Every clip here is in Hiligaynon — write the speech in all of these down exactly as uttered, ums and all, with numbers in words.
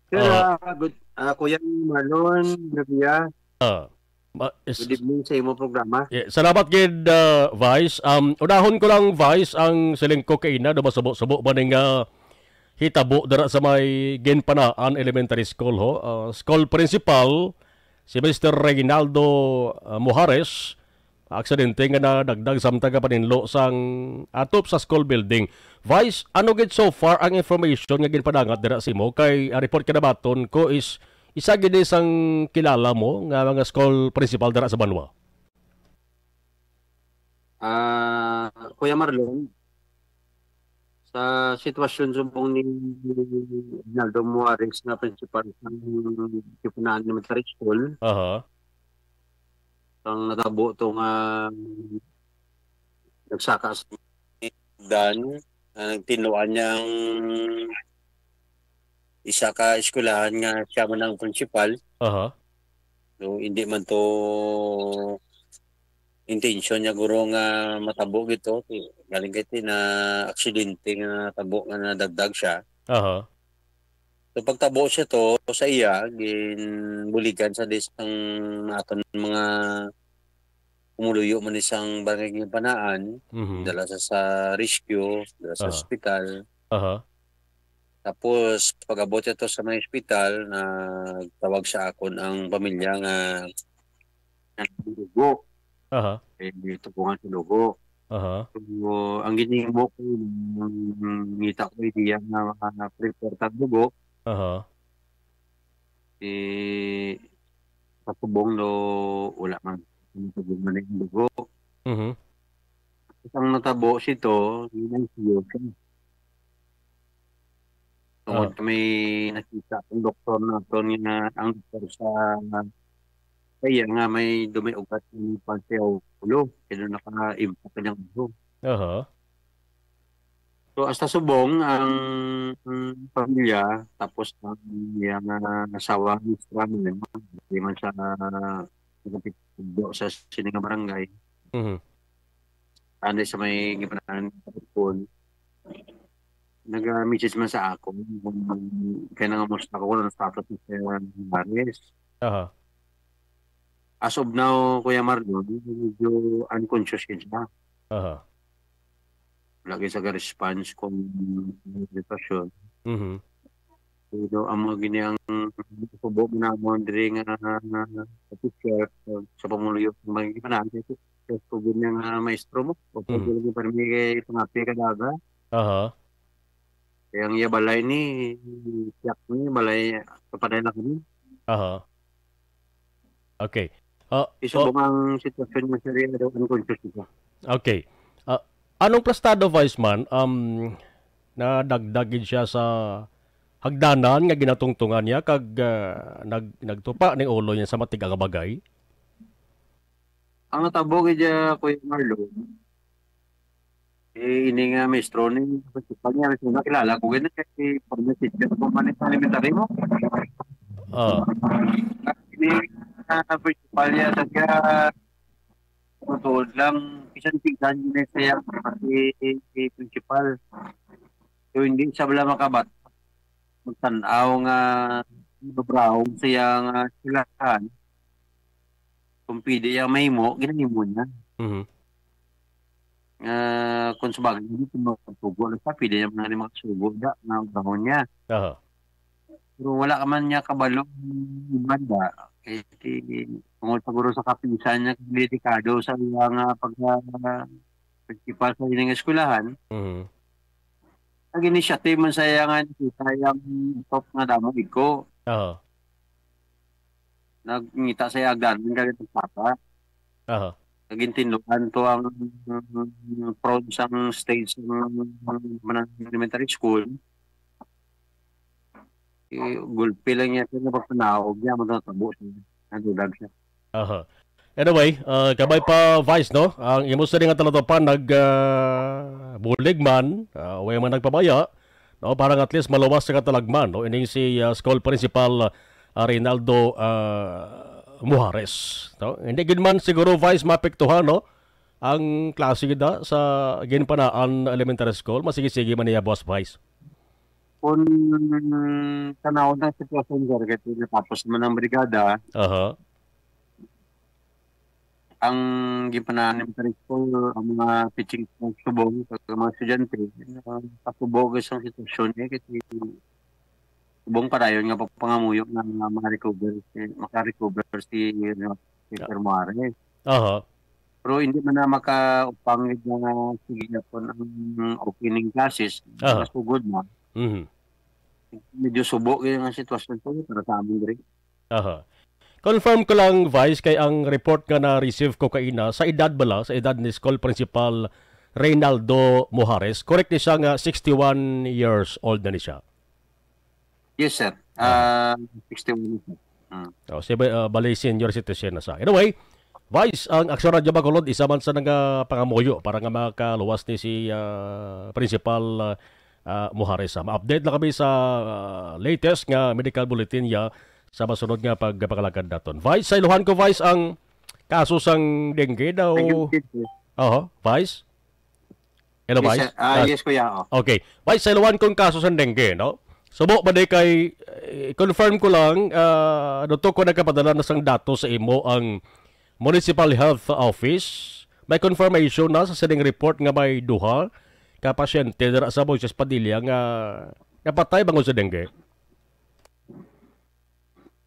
Sir, Ah. ah, good, ah, Kuya Marlon, Rabia, Ah. Ma-, is-, good evening sa imo programa. Eh, salamat gid, ah, Vice. Um, unahon ko lang, Vice, ang siling ko kaina, no, masubo-subo ba ning, ah, hitabo dira sa may Ginpanaan Elementary School, ho? Ah, school principal, si Mister Reynaldo, ah, Mojares, aksidente nga nadagdag samtang nga paninlo sang atop sa school building. Vice, ano gid so far ang information nga ginpadangat dira sa imo? Kay, ah, report nga nabaton ko is isa gid ni sang kilala mo nga mga school principal dira sa banwa. Ah, Kuya Marlon, sa sitwasyon subong ni Rinaldo Muares nga principal sa Kipunaan Elementary School, Aha. Ang natabo to nga nagsaka sa dan, ah, nagtinluan niya ang isa ka eskwelahan nga siya man ang principal. Aha. So, hindi man to intention niya, guro, nga matabo gito. Galing kay ti na aksidente nga natabo nga nadagdag siya. Aha. So, pagtabo siya to, sa iya, ginbuligan sa dis ang aton mga pumuluyo man ni sang Barangay Ginpanaan, Mhm. dala sa, sa rescue, dala sa Aha. ospital. Aha. Tapos, pag-abot niya to sa may ospital, nagtawag sa akon ang pamilya nga, nga dugo. Aha. Eh, tubuhan sa dugo. Aha. So, ang ginhimo ko, nangita ko idea nga maka-prepare tag dugo. Aha. Eh, sa subong, no, wala man, wala man ang dugo. Mhm. Ang natabo sito, yun ang siyo siya. Tungod Ah. kami nakita ang doktor naton nga ang doktor sa, sa iya nga may dumay ugat ng pagsiyaw ulo, kaya naka-impact kanyang ulo. Aha. So, hasta subong ang, ang pamilya, tapos ang iyang, ah, asawa, ang mister naman, hindi man siya nakapagpugbo sa sini nga barangay. Mhm. Ano sa may gipanaan phone, nag-message man sa ako, kung kaya nangamusta ko, kung ano status ni Sir Maris. Aha. As of now, Kuya Marlon, medyo unconscious yun siya. Aha. Wala gyud sa response kung ano ang sitwasyon. Mhm. Pero ang mga gini ang subo mo namon diri nga official sa, sa pumuluyo ng mga ginahan, kasi sa subo niya nga maestro mo, o Mhm. pwede lagi para may pangapi ka daga. Aha. Kaya ang iya balay ni, siyak ni, balay, kapaday lang kami. Aha. Okay. Ah, Isubong oh. ang sitwasyon niya, sir, yung unconscious siya. Okay. Ah, anong plastado, Vice man? Um, nadagdag gid siya sa hagdanan nga ginatungtungan niya kag, ah, nag-, nagtupa ning ulo niya sa matiga nga bagay? Ang natabo gid, ah, Kuya Marlon, eh, ini nga maestro ni principal niya, may nakilala ko gani kay former teacher ko man sa elementary mo. Ah. Ini, ah, principal niya, sa kaya, matuod lang, bisan tigdan niya siya, si, si principal. So, hindi siya wala makabat-, magtan-aw nga mabraw siya nga silahan. Kung pwede yang mahimo, ginahimo niya. Mhm. Ah, kung sabagay, hindi ko magtugo lang sa pwede niya mga makasugo da, nga panahon niya. Aha. Pero wala ka man niya kabalo, iban da. Kay ti-, tungod siguro sa kapisan niya, delikado sa iya nga pag-, ah, pagkipa sa ining eskwelahan. Mhm. Nag-initiative man sa iya nga nakita yang top nga damo iko. Aha. Nagngita sa iya agdan, ang galit ng papa. Aha. Nagintinduhan to ang front sang stage ng elementary school. Eh, gulpi lang niya, pero pagpanaog niya, matatabo siya. Nadulag siya. Aha. Anyway, ah, kabay pa, Vice, no? Ang imo sa nga talatupan, nag, ah, bulig man, ah, way man nagpabaya, no? Para nga at least maluwas sa katalagman, no? Ining si, ah, school principal, ah, Reynaldo, ah, Mujares, no? Hindi gid man siguro, Vice, mapektuhan, no? Ang klase gid, ah, sa Ginpanaan Elementary School, masigi-sige man niya, Boss Vice. Kung tanawon ang sitwasyon, sir, kay natapos man ang brigada, Aha. ang ginpananim sa school, ang mga teaching staff subong, kag ang mga estudyante, ah, pasubo gyud sang sitwasyon, eh, kasi subong padayon nga pagpangamuyo na maka-recover, eh, maka-recover si, ano, si Yeah. Sir Muare. Aha. Pero hindi man na makaupang nga sige gyapon ang opening classes, Aha. nasugod na. Mhm. Medyo subo gyud ang sitwasyon po para sa amin diri. Aha. Confirm ko lang, Vice, kay ang report nga na-receive ko kaina, sa edad bala, sa edad ni School Principal Reynaldo Mojares, correct ni siya nga sixty-one years old na ni siya? Yes, sir. Ah. Ah, sixty-one, sir. Mm. Oh, si, ah, bali senior citizen na sa. Anyway, Vice, ang Aksyon Radyo Bacolod, isa man sa nagapangamuyo para nga makaluwas ni si, ah, Principal, ah, ah, Mojares. Ah, ma-update lang kami sa, ah, latest nga medical bulletin niya sa masunod nga pagpangalagad naton. Vice, sa iluhan ko, Vice, ang kaso sang dengue daw. Thank you, sir. Oho, Vice? Hello, Yes, Vice? sir. Ah, Ah, yes, kuya. Oh. Okay. Vice, sa iluhan kong kaso sang dengue, no? Subo ba di kay, eh, confirm ko lang, ah, duto ko nagkapadala na sang datos sa imo ang Municipal Health Office. May confirmation na sa sining report nga may duha ka pasyente dira sa Moises Padilla nga napatay bangod sa dengue.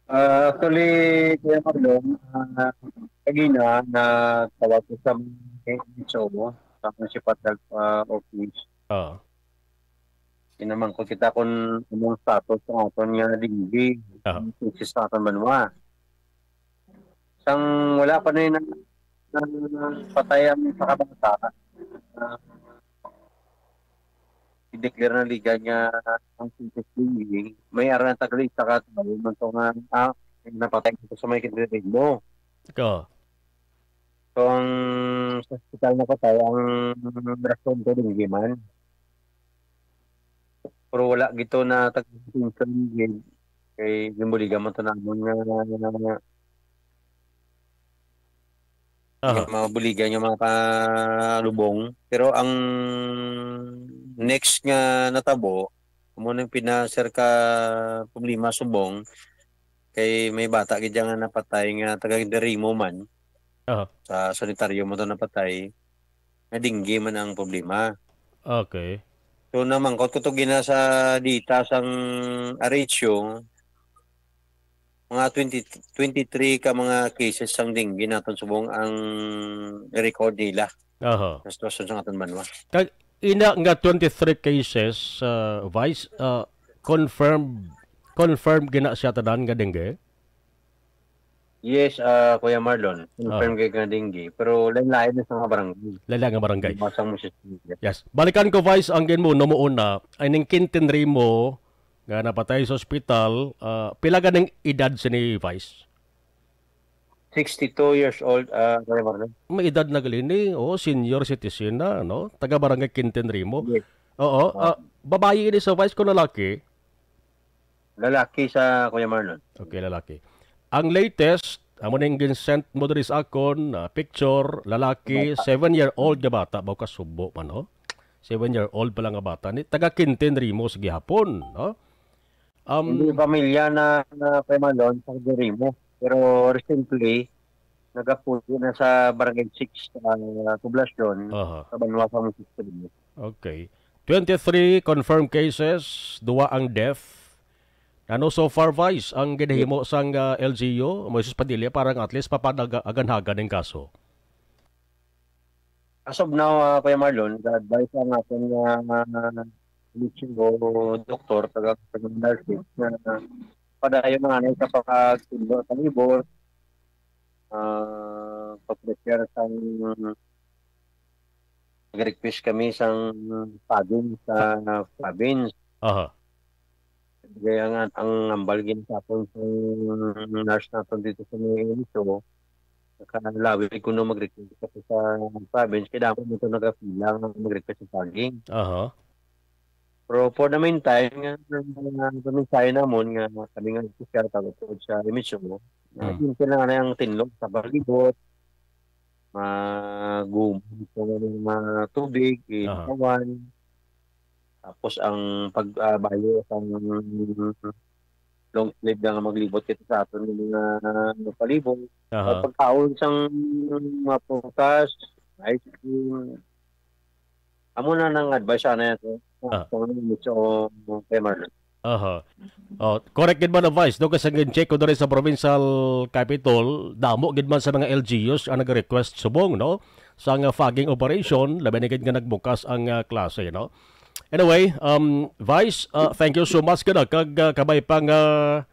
Ah, actually, Kuya Marlon, ah, kagina, natawag ko sa mga M S O, sa Municipal Health, ah, Office. Oo. Ginamangkot kita kung anong status ng aton nga dengue, Ah. ang cases sa aton banwa. Sang wala pa na yun, ah, patay ang isa ka bata, ah, i-declare na ligad nga ang cases dengue, may ara na tagli isa ka tawo man to nga, ah, napatay ito sa may kindergarten mo. Ikaw? So, ang sa hospital na patay, ang rason ko dengue man. Pero wala gito na tag-, kay ginbuligan man to namon nga, Aha. nga mabuligan yung mga kalubong. Pero ang next nga natabo, amo nang pinaser ka problema subong, kay may bata gid nga napatay nga taga Darimo man. Aha. Sa solitaryo mo to napatay. Nga dengue man ang problema. Okay. So, namangkot ko to gina sa data sang Arecho, mga twenty, twenty-three ka mga cases sang dengue naton subong ang record nila Aha. sa sitwasyon sa aton banwa. Kag ina nga twenty-three cases, uh, Vice, uh, confirmed, confirmed gina siya tanan nga dengue? Yes, ah, Kuya Marlon, confirm Ah. kay nga dengue, pero lain-lain na sa mga barangay. Lain-lain nga barangay. Masang mo si Yes. Balikan ko, Vice, ang ginmo, no, mo una, ay ning Quintin Rimo nga napatay sa ospital, ah, pila ganing edad sini, Vice? Sixty-two years old, ah, Kuya Marlon. May edad na gali ni, oh, senior citizen na, no? Taga Barangay Quintin Rimo. Yes. Oo, Ah. ah, babayi ini sa Vice ko lalaki? Lalaki sa Kuya Marlon. Okay, lalaki. Ang latest, amo ning gin-send mo diri sa akon, ah, picture, lalaki, Bata. Seven-year-old nga bata, baw kasubo man, oh. Seven-year-old pa lang nga bata. Ni, taga Quintin Rimo sa gihapon, no? Um, Hindi pamilya na, na Kuya Marlon, sa Rimo. Pero recently, nagapuyo na sa Barangay six, ah, poblasyon, Aha. sa Banwa sa Municipal. Okay. Twenty-three confirmed cases, duwa ang death. Ano so far, Vice, ang ginahimo sang, ah, L G U, Moises Padilla, para nga at least papanaga-, aganhagan ning kaso? As of now, ah, Kuya Marlon, ga-advise ang aton nga, ah, mismo doktor, taga, taga Narcis, na padayon nga anay sa pagtindog sa labor, ah, pag-prepare sang, nag-request kami sang fogging sa province. Aha. Kaya nga, ang ambal gid sa akon sa nurse naton dito sa may Iloilo, nakalawig kuno mag-request ako sa province, kay damo man to nagapila nga mag-request sa fogging. Aha. Pero for the meantime, nga, nga, nga, paminsay namon nga kami nga opisyal, taga po sa M H O, nga Hmm. simple lang na ang tinlog sa palibot, magumon sa mga tubig, Aha. itawan. Tapos ang pag, ah, bayo sang long sleeve nga maglibot kita sa aton nga mga palibot. Aha. Pagkaon sang mga prutas, ice cream. Amo na nang advice ana yan, sir. Ah. Kung ano, so, kay Marlon. Aha. Oh, correct gid man ang Vice, no? Kasi gin-check ko diri sa provincial capitol, damo gid man sa mga L G Us ang nag-request subong, no? Sa nga fogging operation, labi na gid nga nagbukas ang, ah, klase, no? Anyway, um, Vice, uh, thank you so much gid, ah, kag, uh, kabay pang, uh,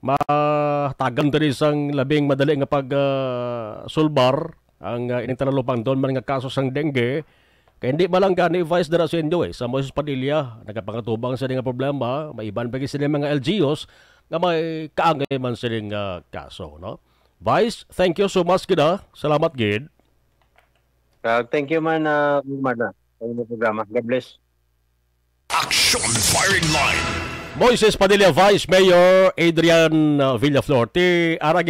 matagan diri sang labing madali nga pag, uh, sulbar ang, uh, ining talupangdon man nga kaso sang dengue. Kay hindi man lang gani, Vice, dira sa inyo, eh, sa Moises Padilla, nagapangatuban sa nga problema, may iban pa gid sila mga L G Us nga may kaangay man sila nga kaso, no? Vice, thank you so much gid, ah. Salamat gid. Uh, thank you man, uh, Marlon, sa inyong programa. God bless. Action Firing Line. Moises Padilla, Vice Mayor Adrian, uh, Villaflor. Ti ara